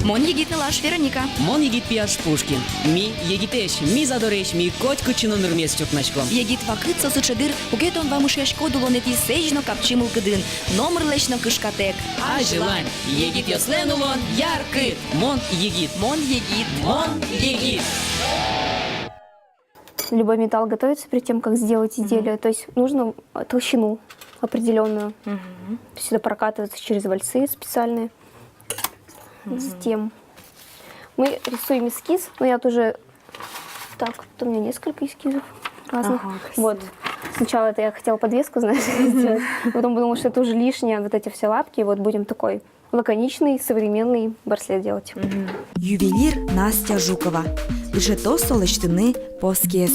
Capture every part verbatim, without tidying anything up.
Мон егит нылаш Вероника. Мон егит пияш Пушкин. Ми егитэсь, ми задоресь, ми котькытчы но нырмес чуртнаськом. Егит вакыт со сыӵе дыр, куке тон вамышъяськод улонэтӥ сэзь но капчи мылкыдын, номырлэсь но кышкатэк. Азьлань, егитъёслэн улон яркыт. Мон егит. Мон егит. Мон егит. Любой металл готовится перед тем, как сделать изделие. То есть нужно, э, толщину определённую. То есть это прокатывается через вальцы специальные. Затем мы рисуем эскиз. Но я тоже... Так, вот у меня несколько эскизов разных. Ага, красиво. Вот. Сначала это я хотела подвеску, знаешь, сделать. Потом подумала, что это уже лишнее, вот эти все лапки. Вот будем такой лаконичный, современный браслет делать. Ювелир Настя Жукова. Дышетоз со лэсьтыны поскес.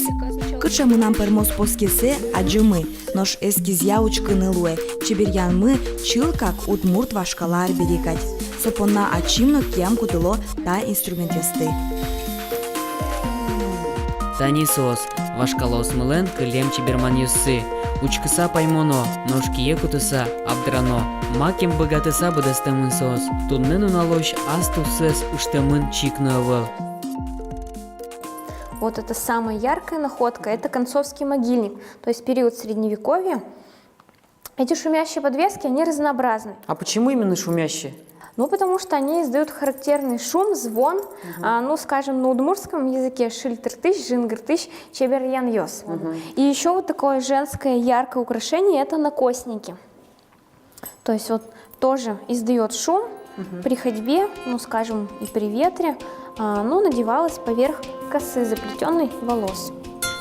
Кыӵе мынам пӧрмоз поскесэ, адӟомы, нош эскизъя учкыны луэ. Чеберъянмы чылкак удмурт вашкала арбери кадь. Со понна ачим но киям кутыло та инструментъёсты. Тани соос, вашкалаосмылэн кылем чеберманъёссы. Учкыса паймоно, нош кие кутыса абдрано. Макем быгатыса быдэстэмын соос. Туннэ нуналозь ас тусэз ыштэмын чик но ӧвӧл. Вот это самая яркая находка, это концовский могильник, то есть период средневековья. Эти шумящие подвески, они разнообразны. А почему именно шумящие? Ну, потому что они издают характерный шум, звон, а, ну, скажем, на удмуртском языке шыльтыртӥсь, жингыртӥсь чеберъянъёс. И ещё вот такое женское яркое украшение — это накосники. То есть вот тоже издаёт шум при ходьбе, ну, скажем, и при ветре, а, ну, надевалась поверх косы, заплетённой волос.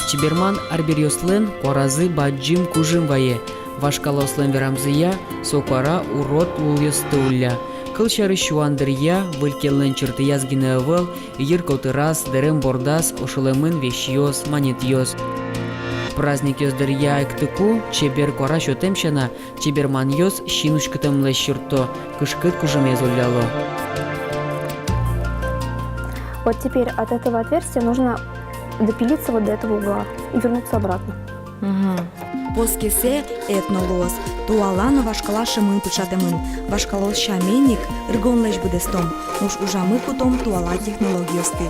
Чеберман арбериослэн куаразы бадӟым кужым вае. Вашкалаослэн верамзыя, со куара урод лулъёсты улля. Кылсярысь, юан дыръя, выль келлэн чыртыяз гинэ ӧвӧл, йыр котыраз, дэрем бордаз ошылэмын весьёс, манетъёс. Праздникъёс дыръя эктыку, чебер куара сётэм сяна, чеберманъёс син уськытэмлэсь юртто, кышкыт кужымез улляло. Вот теперь от этого отверстия нужно допилиться вот до этого угла и вернуться обратно. Поскесэ этно луоз, туала но вашкала шӧмын пыӵатэмын. Вашкалаос сямен ик ыргонлэсь быдэстом, нош ужамы кутом туала технологиосты.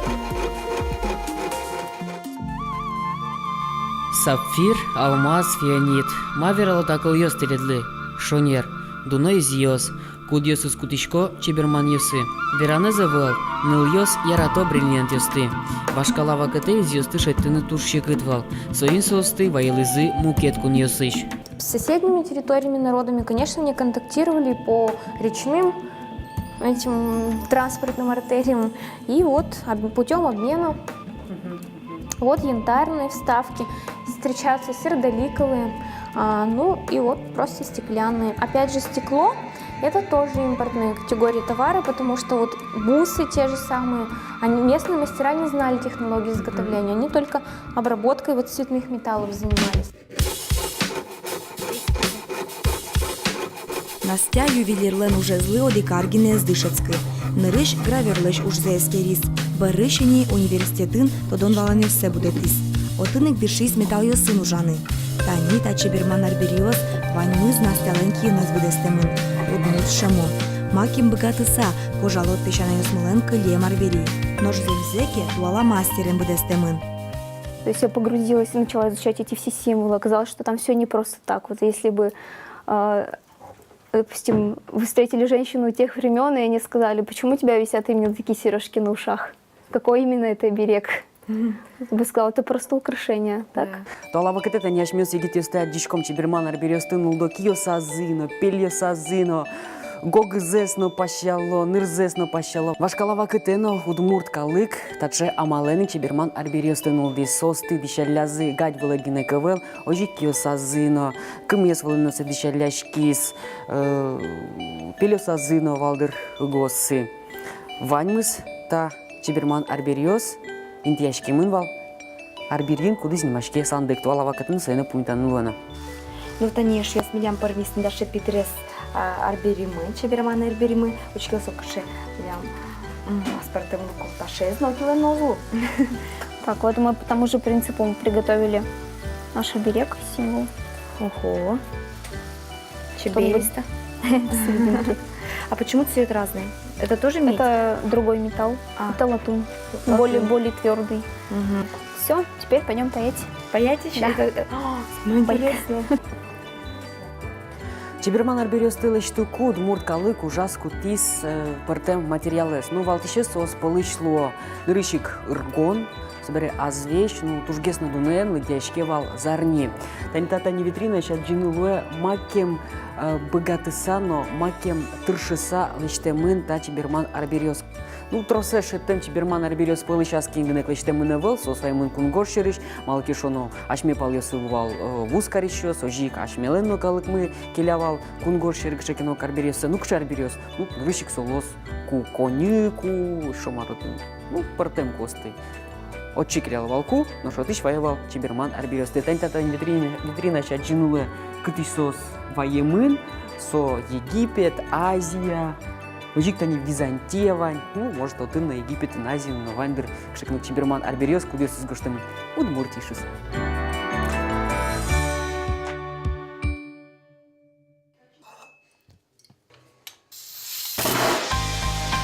Сапфир, алмаз, фианит. Ма верало та кылъёс тӥледлы? Шонер. Дуно изъёс, кудъёсыз кутӥсько чеберманъёсы. Веранэз ӧвӧл, нылъёс ярато бриллиантъёсты. Вашкала вакытэ изъёсты шедьтыны туж секыт вал. Соин соосты вайылӥзы мукет кунъёсысь. С соседними территориями, народами, конечно, они контактировали по речным этим транспортным артериям. И вот об-, путём обмена. Вот янтарные вставки, встречаются сердоликовые, а, ну и вот просто стеклянные. Опять же, стекло — это тоже импортные категории товара, потому что вот бусы те же самые, они, местные мастера не знали технологии изготовления, они только обработкой вот цветных металлов занимались. Настя ювелирлэн ужезлы одӥг ар гинэ ӧз дышетскы. Нырысь гравёрлэсь ужзэ эскериз, бӧрысь ини университетын тодон-валанъёссэ будэтӥз. Отын ик дышиз металлъёсын ужаны. Тани та чеберман арбериос — ваньмыз Настялэн киыныз быдэстэмын. Удмурт шӧмо. Макем быгатыса, кожалоттӥсь анайёсмылэн кылем арбери. Нош зэмзэ ке, туала мастерен быдэстэмын. То есть я погрузилась и начала изучать эти все символы. Оказалось, что там всё не просто так. Вот если бы, а, допустим, вы встретили женщину тех времён, и они сказали: «Почему у тебя висят именно такие серёжки на ушах? Какой именно это оберег?» Я бы сказала: «Это просто украшение». Так. Да. Туала вакытэ тани асьмеос егитъёсты адӟиськом чеберман арбериосты нулло киосазы но, пельёсазы но, гогызэс но пасяло, нырзэс но пасяло. Вашкала вакытэ но удмурт калык таӵе амалэн ик чеберман арбериосты нуллӥз. Соосты дӥсяллязы гадь вылэ гинэ ӧвӧл, озьы ик киосазы но, кымъёс вылын но сое дӥсялляськиз, э, пельёсазы но вал, дыр, ыгыоссы. Ваньмыз та чеберман арбериос интыяськемын вал арбериын, кудӥз нимаське сандык. Туала вакытын сое но пумитаны луэ на. Ну, тани, эшъёс, милям пӧрмиз тӥни таӵе питрес, а, арберимы, чеберман арберимы. Учкелэ, со кыӵе милям, м, аспӧртэмлыко, таӵеез нокинлэн но уз лу. Так, вот мы по тому же принципу приготовили наш оберег, символ. Ого. Чтобы чебериста. Серединки. А почему цвет разный? Это тоже медь? Это другой металл. А. Это латунь. Латунь. Более, более твёрдый. Мгм. Всё, теперь пойдём паять. Паять ещё? Да. Это, это, о, ну, интересно. Чеберман арбериосты лэсьтыку удмурт калык ужаз кутӥз, э, пӧртэм материалъёс. Ну, валтӥсез соос пӧлысь луо нырысь ик ыргон, собере азвесь, ну, тужгес но дуноен лыдъяське вал зарни. Тани та, тани витринаысь адӟыны луэ, макем, э, быгатыса но макем тыршыса лэсьтэмын та чеберман арбериос. Ну, тросэз шедьтэм чеберман арбериос пӧлысь ас киын гинэ ик лэсьтэмын ӧвӧл, соос ваемын кунгож сьӧрысь, малы ке шуоно, асьме палъёсы вал, э, вузкарисьёс, озьы ик асьмелэн но калыкмы келя вал кунгож сьӧры кыӵе ке но арбериоссэ, ну, кыӵе арбериос, ну, нырысь ик со луоз ку, коньы ку, эшшо мар отын, ну, пӧртэм куосты. Отчы келяло вал ку, нош отысь ваё вал чеберман арбериосты. Тани та, тани витрина, витринаысь адӟыны луэ, кытысь соос ваемын, со Египет, Азия, озьы ик тани Византия вань, ну, может, отын но, Египетын, Азиын но вань дыр кыӵе ке но чеберман арбериос, кудъёсыз гожтэмын Удмуртия шуыса.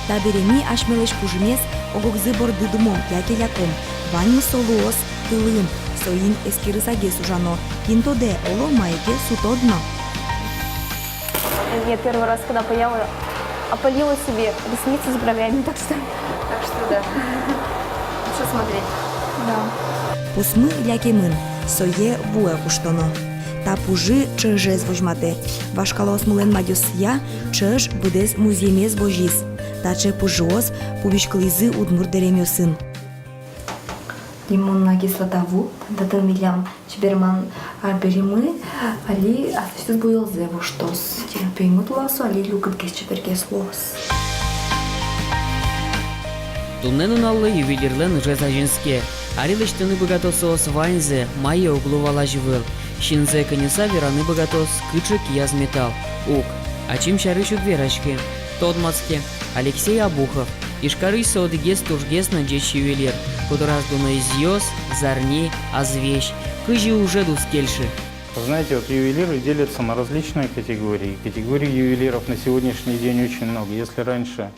Табере ми асьмелэсь кужымез ог-огзы борды думом яке ляком. Ваньмыз со луоз тылын, соин эскерысагес ужано. Кин тодэ, оло, мае ке сутод но. Я первый раз, когда паяла, опалила себе ресницы с бровями, так что... Так что да. Лучше смотреть. Да. Пусмы лякемын, сое вуэ куштоно. Та пужы ӵӧжез возьматэ. Вашкалаосмылэн мадёсъя ӵӧж быдэс музъемез возиз. Таӵе пужыос пумиськылӥзы удмурт дэремъёсын. Лимонная кислота ву, татын милям чеберман арберимы али аслэсьтыз буёлзэ воштоз. Терапеймы тула со али люкытгес, чебергес луоз. Туннэ нуналлы ювелирлэн ужез азинске. Али лэсьтыны быгато соос ваньзэ, мае уг луы вал азьвыл. Синзэ кыньыса вераны быгатоз, кыӵе кияз металл. Уг, ачим сярысь уг вераськы. Тодматске. Алексей Обухов. Ижкарысь со одӥгез тужгес но ӟеч ювелир. Котыраз дуноезъёс, зарни, азвесь. Кызьы ужед уз кельшы? Знаете, вот ювелиры делятся на различные категории. Категорий ювелиров на сегодняшний день очень много. Если раньше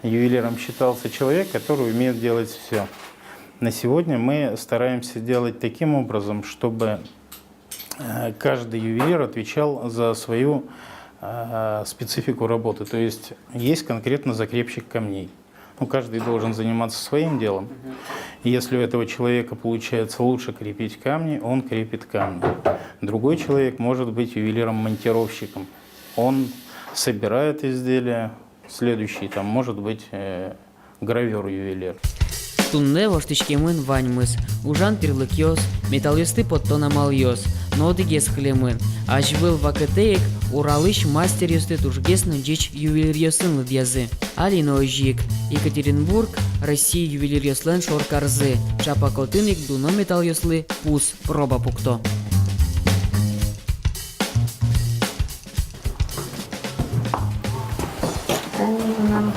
ювелиром считался человек, который умеет делать всё, на сегодня мы стараемся делать таким образом, чтобы, э, каждый ювелир отвечал за свою, э, специфику работы. То есть есть конкретно закрепщик камней. Ну, каждый должен заниматься своим делом. Мгм. И если у этого человека получается лучше крепить камни, он крепит камни. Другой человек может быть ювелиром-монтировщиком. Он собирает изделия, следующий там может быть, э, гравёр-ювелир. Туннэ воштӥськемын ваньмыз: ужан тирлыкъёс, металлъёсты поттон амалъёс. Но одӥгез кылемын: азьвыл вакытэ ик Уралысь мастеръёсты тужгес но ӟеч ювелиръёсын лыдъязы. Али но озьы ик. Екатеринбург — Россия ювелиръёслэн шоркарзы. Ӵапак отын ик дуно металлъёслы пус проба пукто. Тани мынам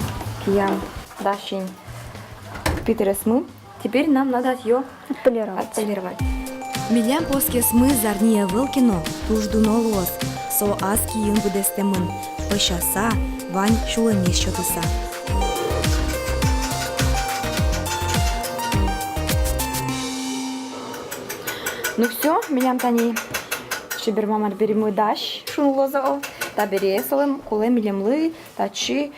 киям дась ини питыресмы. Теперь нам надо её отполировать. Отполировать. Милям пӧсьтэммы зарни ӧвӧл ке но, туж дуно луоз. Со ас киын быдэстэмын, пӧсяса, вань сюлэмез сётыса. Ну всё, милям тани чеберман арберимы дась, шуыны луозы. Табере солэн кулэ милемлы татчы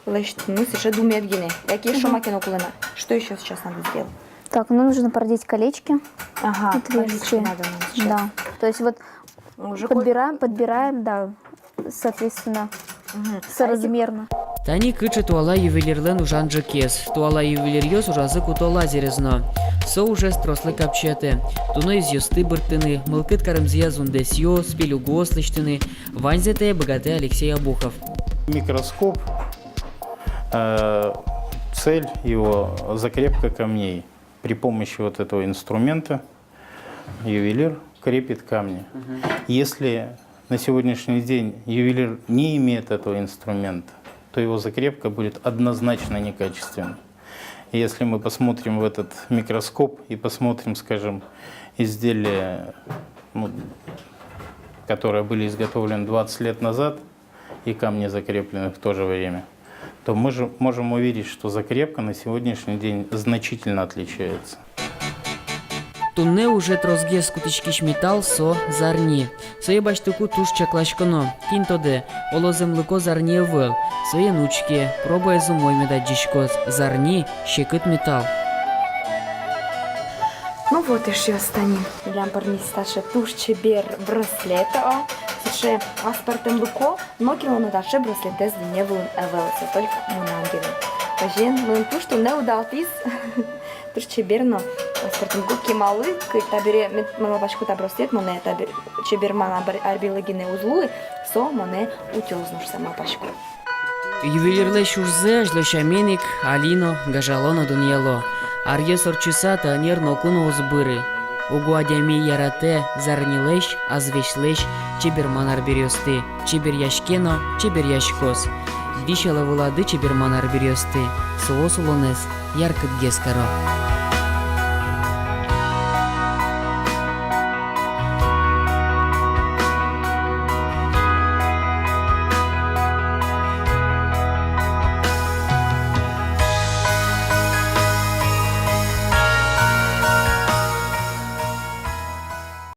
лэсьтыны сыӵе думет гинэ. Яке эшшо маке но кулэ на. Что ещё сейчас надо сделать? Так, ну, нужно продеть колечки. Ага, отверстие. Колечки надо нам сейчас. Да. То есть вот уже подбираем, подбираем, да, соответственно, соразмерно. Тани кыӵе туала ювелирлэн ужан ӝӧкез. Туала ювелиръёс ужазы куто лазерез но. Со ужез трослы капчиятэ. Дуно изъёсты бырттыны, мылкыд каремзыя зундэсъёс, пелюгос лэсьтыны. Ваньзэ тае быгатэ Алексей Обухов. Микроскоп, э, цель его — закрепка камней. При помощи вот этого инструмента ювелир крепит камни. Мгм. Если на сегодняшний день ювелир не имеет этого инструмента, то его закрепка будет однозначно некачественной. И если мы посмотрим в этот микроскоп и посмотрим, скажем, изделия, ну, которые были изготовлены двадцать лет назад, и камни закреплены в то же время, то мы же можем увидеть, что закрепка на сегодняшний день значительно отличается. Туннэ уже тросгес кутӥськись металл — со зарни. Сое басьтыку туж чакласьконо. Кин тодэ, оло, зэмлыко зарни ӧвӧл. Соин учке, пробаез умой мед адӟиськоз. Зарни — секыт металл. Ну вот, эшъёс, тани милям пӧрмиз таӵе туж чебер браслет, о, сыӵе аспӧртэмлыко. Нокинлы но таӵе браслетэз дунне вылын ӧвӧл, со только мынам гинэ. Озьыен, мыным туж туннэ удалтӥз. Туж чебер но аспӧртэмлыко, кемалы, кы-, табере мед, мон малпасько, та браслет монэ табере чеберман арб-, арбере гинэ уз луы, со монэ утёз но шуса малпасько. Ювелирлэсь ужзэ азьло сямен ик али но гажало но дунъяло. Аръёс ортчыса та ӧнер ноку но уз быры. Уго адями яратэ зарнилэсь, азвесьлэсь чеберман арбериосты. Чеберъяське но чеберъяськоз. Висьялэ вылады чеберман арбериосты, соос улонэз яркытгес каро.